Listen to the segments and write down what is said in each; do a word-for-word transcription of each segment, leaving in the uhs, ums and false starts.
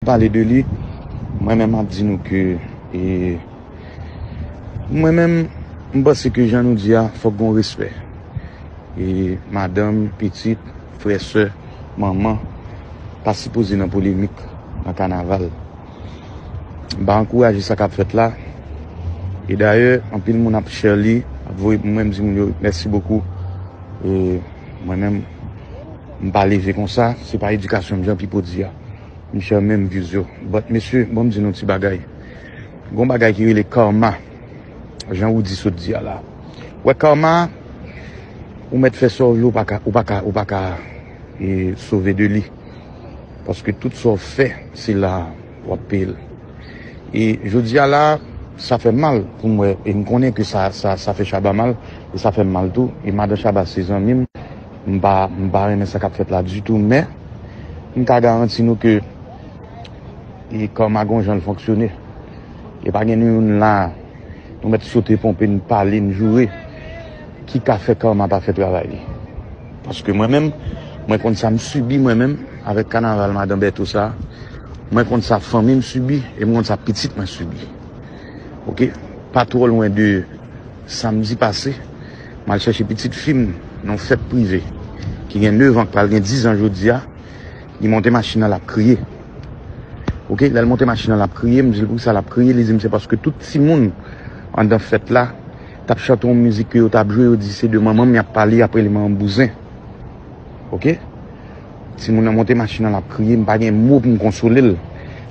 Pale de li, mwen menm m ap di nou ke, e, mwen menm, m panse ke jan nou di a, fòk gon respè. E madanm, pitit, frè, sè, manman, pa sipoze nan polemik, nan kanaval. M pa ankouraje sa k ap fèt la. E dayè, anpil moun ap share li, ap voye pou mwen, m di moun yo, mèsi bokou. E mwen menm, m pa leve konsa, se pa edikasyon m, jan Pipo di a. M share menm views yo. But mesye, bon, m di nou ti bagay. Gon bagay ki rele karma. Jan Roody sot di a la. Wè karma, ou mèt fè sa w vle, ou pa ka, ou pa ka, ou pa ka, e, sove de li. Paske tout sa w fè, se la w ap peye l. E jodi a la, sa fè m mal pou m wè, e m konnen ke sa, sa, sa fè Shabba mal, e sa fè m mal tou. E madan Shabba se zanmi m, m pa, m pa renmen sa k ap fèt la ditou, men m ka garanti nou ke, e, karma gon jan l fonksyone. E pa gen nou youn la, nou mèt sote ponpe, n pale, n joure. Ki ka fè karma pa fè travay li? Paske mwen menm, mwen konn sa m sibi mwen menm avèk kanaval madan Bèto sa. Mwen konn sa fanmi m sibi e mwen konn sa pitit mwen sibi. Oke? Pa twò lwen de samdi pase, m al chèche pitit fi m nan yon fèt prive ki gen nèf an, k pral gen diz an jodi a. Li monte machin nan, l ap kriye. Oke, lè l monte machin nan, l ap kriye, m di l poukisa l ap kriye, li di m se paske tout timoun anndan fèt la t ap chante yon mizik ke yo t ap jwe, yo di se de manman m y ap pale, y ap rele manman m bouzen. Oke? Timoun nan monte machin nan, l ap kriye, m pa gen mo pou m konsole l.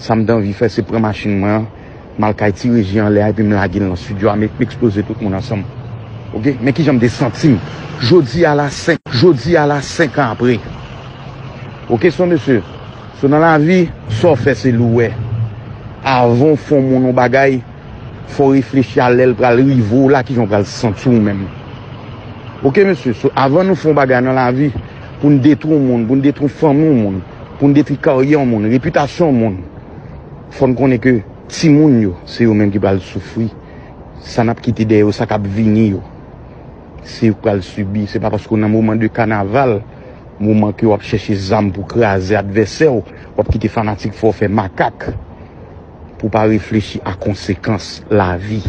Sa m t anvi fè, se pran machin mwen an, m al kay Ti Reji anlè a, epi m lage l nan estidyo a, m, m eksploze tout moun ansanm. Oke? Men kijan m te santi m. Jodi a la, senk, jodi a la, senk an apre. Oke, so mesye, so nan lavi, sa w fè se li w wè. Avan w fè yon moun yon bagay, fò w reflechi a lè l pral rive w la, kijan w pral santi w menm. Oke, mesye, so avan nou fè yon bagay nan lavi, pou n detwi yon moun, pou n detwi fanmi yon moun, pou n detwi karyè yon moun, repitasyon yon moun, fò n konnen ke timoun yo, se yo menm ki pral soufri. Sa n ap kite dèyè yo, sa k ap vini yo, se yo k pral sibi. Se pa paske w nan moman de kanaval, moman ke w ap chèche zam pou kraze advèsè w, w ap kite fanatik fè w fè makak pou w pa reflechi a konsekans lavi.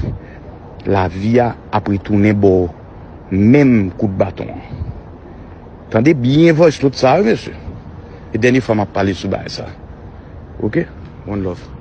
Lavi a ap retounen ba w menm kout baton an. Tande byen voice note sa, wi, mesye. E dènye fwa m ap pale sou bagay sa. Oke? One love.